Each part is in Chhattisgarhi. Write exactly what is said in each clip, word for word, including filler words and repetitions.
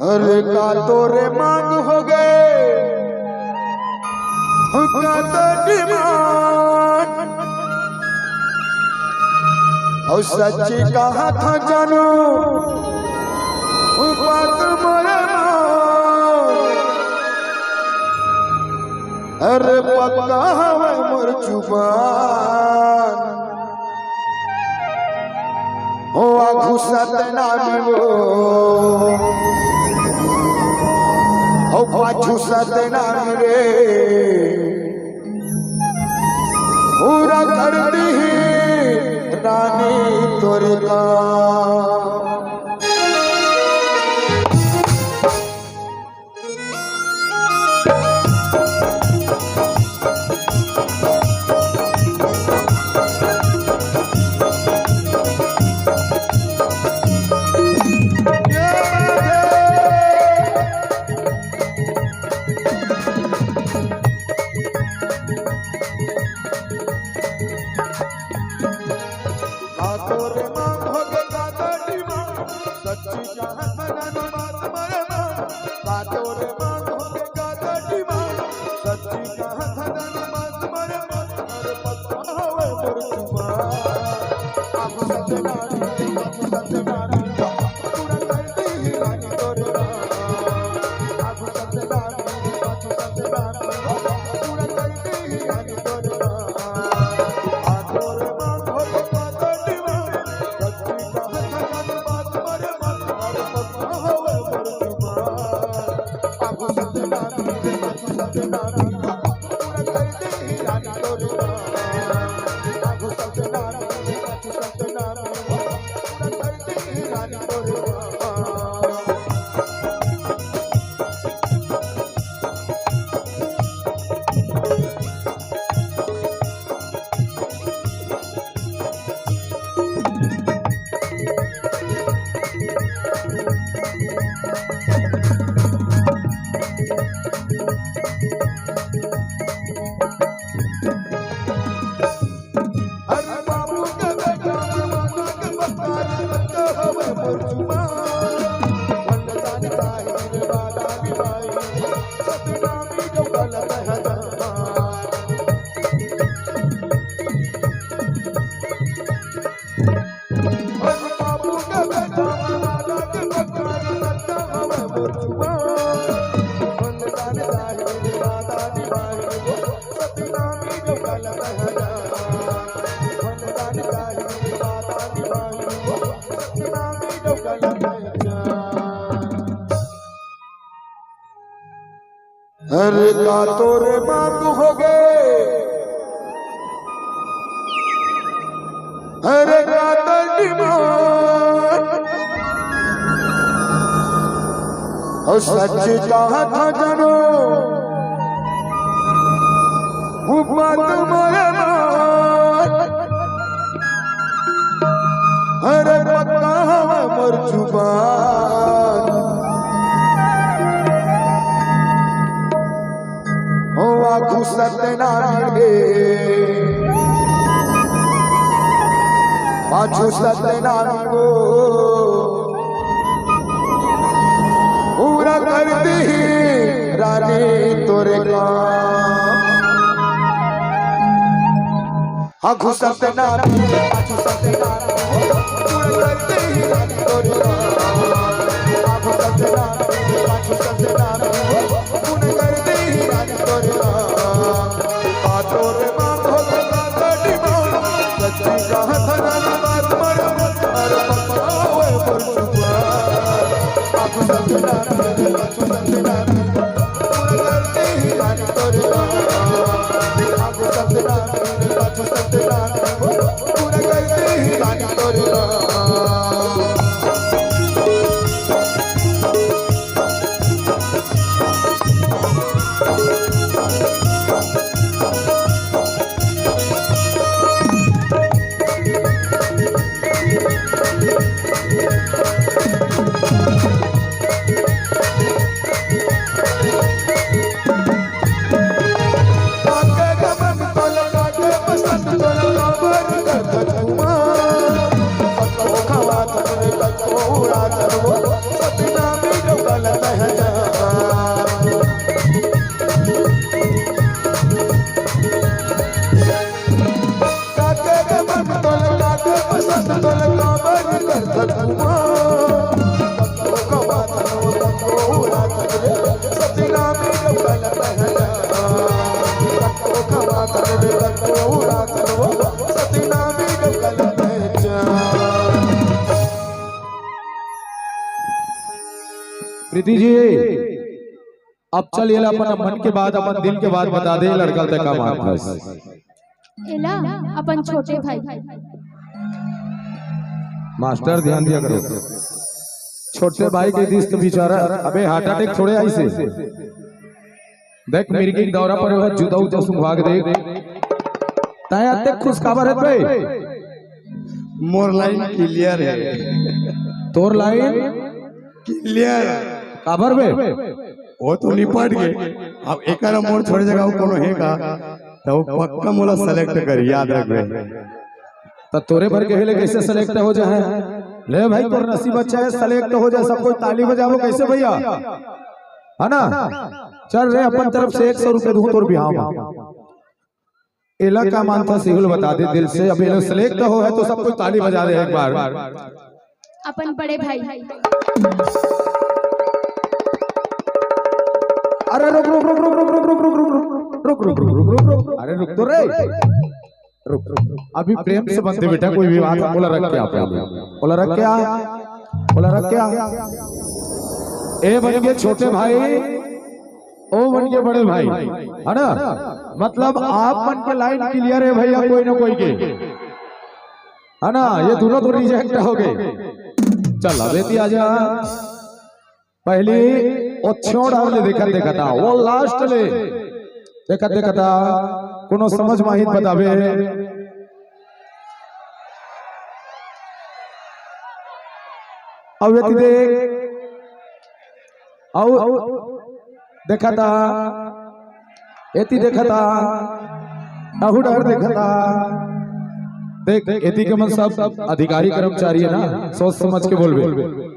अरे का तोरे मांग हो गे, का तो डिमांड? अउ सच्ची कहा था जानू, बात मोरे मान। अरे पक्का हवे मोर जुबान, ओ आघू सतनामी वो, ओ पाछू सतनामी रे, पूरा कर दी रानी तोरे काम। का तोरे मांग होगे का तो डिमांड, सच्ची कहा था जानू बात मोरे मान। का तोरे मांग होगे का तो डिमांड, सच्ची कहा था जानू बात मोरे मान। अरे पक्का हवे मोर जुबान, आगू सतनामी, पाछू सतनामी, पूरा कर दी रानी तोरे नाम। आगू सतनामी, पाछू सतनामी, पूरा कर दी रानी तोरे नाम। अरे का तोरे मांग होगे, अरे का तो डिमांड, ओ सच्ची कहा था जानू, वो बात मोरे मान। अरे पक्का हवे मोर जुबान, ओ आगू सतनामी रे, पाछू सतनामी वो, पूरा कर दी रानी तोरे काम। आगू सतनामी, पाछू सतनामी, पूरा कर दी रानी तोरे काम। आगू सतनामी, पाछू सतनामी, पूरा कर दी रानी तोरे काम। का तोरे मांग होगे का तो डिमांड, सच्ची कहा था जानू बात मोरे मान। अरे पक्का हवे मोर जुबान, आगू सतनामी, पाछू सतनामी, पूरा कर दी रानी तोरे काम। आगू सतनामी, पाछू सतनामी, पूरा कर दी रानी तोरे काम। प्रीति जी, अब चल, एला अपन मन के बात, अपन दिल के बात बता दे, लड़का ल तैं का मानथस? एला अपन छोटे भाई। मास्टर, ध्यान दिया करो, छोटे भाई के दिस तो बेचारा, अबे हार्ट अटैक थोड़े आइसे। देख, मिर्गी के दौरा पर ओह जूता उता सुंघवा के देख। तैं अतेक खुश काबर हे बे? मोर लाइन क्लियर हे। तोर लाइन क्लियर। काबर बे? वो तो निपट गे। अब एकर मोर छोड़े जगह कोनो हे का? त वो पक्का मोला सेलेक्ट कर, याद रखबे। त तोरे बर कहे ले कैसे सेलेक्ट हो जाए? ले भाई, तोर नसीब अच्छा हे, सेलेक्ट हो जाए, सब कोई ताली बजाबो कैसे भैया, है ना? चल रे, अपन तरफ से एक सौ रुपये दूं तोर बिहाव में। एला का मानथस, एहू ल बता दे दिल से। अब एला सेलेक्ट हो हे तो सब कोई ताली बजा दे एक बार। अपन बड़े भाई। अरे रुक, रुक, रुक, रुक, रुक, रुक, रुक, रुक, रुक, रुक, रुक, रुक, रुक, रुक, रुक, रुक, रुक, अरे रुक तो रे, रुक, रुक, रुक। अभी प्रेम से बनते बेटा, कोई भी बात है, ओला रख के आ पहले, ओला रख के आ, ओला रख के आ। ए बन के छोटे भाई, ओ बन के बड़े भाई, है ना? मतलब आप मन के लाइन क्लियर हे भैया, कोई ना कोई के, है ना? ये दोनों तो रिजेक्ट हो गे। चल, अब एती आ जा। पहली ओ छोड़ ले देखत देखत आ, वो लास्ट ले देखत देखत आ, कोनो समझ माहित बताबे। अउ एती देख, अउ देखत आ, एती देखत आ, अहू डहर देखत आ। देख, एती के मन सब अधिकारी कर्मचारी हे ना, सोच समझ के बोलबे।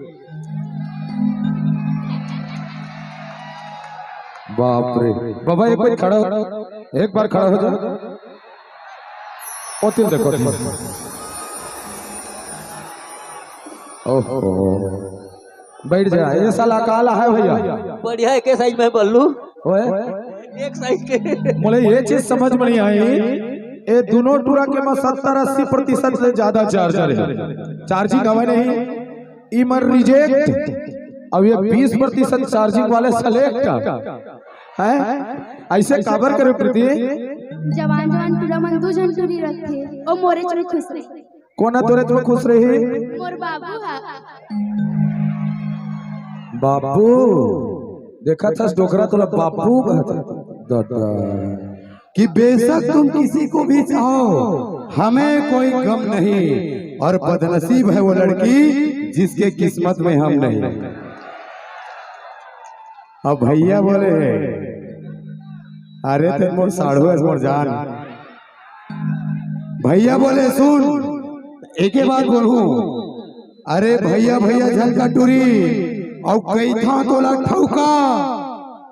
बाप रे बाबा, एक बार खड़ा हो, एक बार खड़ा हो जा। ओती ल देखो, ओती ल। ओहो, बैठ जा। ये साला काला हे भैया। बढ़िया, एक साइज में बल्लू। ओए, एक साइज के। मोला ये चीज समझ में नहीं आई, ये दोनों टूरा के में सत्तर अस्सी प्रतिशत ले ज्यादा चार्जर हे, चार्जिंग हवे नहीं, ई मन रिजेक्ट। अब ये बीस प्रतिशत चार्जिंग वाले सेलेक्ट हे। ऐसे काबर करे प्रीति? जवान जवान टूरा मन दू झन टूरी रखथे, ओ मोरे च में खुश रहे। कोन ह तोरे च में खुश रही? मोर बाबू हा। बाबू, देखत हस डोकरा तोला बाबू कहत हे। दादा, कि बेशक तुम किसी को भी चाहो, हमें कोई गम नहीं, और बदनसीब है वो लड़की जिसके किस्मत में हम नहीं। अब भैया बोले, अरे ते मोर साढ़ू हे मोर जान। भैया बोले, सुन, एके बात बोलहूं, अरे भैया, भैया झन का टूरी, अउ कहिथंव तोला ठउका।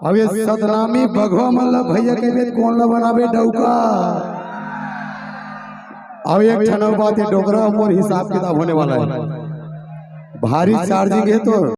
अब ये सतनामी बघवा मन ला भैया कहिबे त कोन ला बनाबे डउका। अब एक ठन अउ बात, ये डोकरा मोर हिसाब किताब होने वाला हे। भारी चार्जिंग हे तो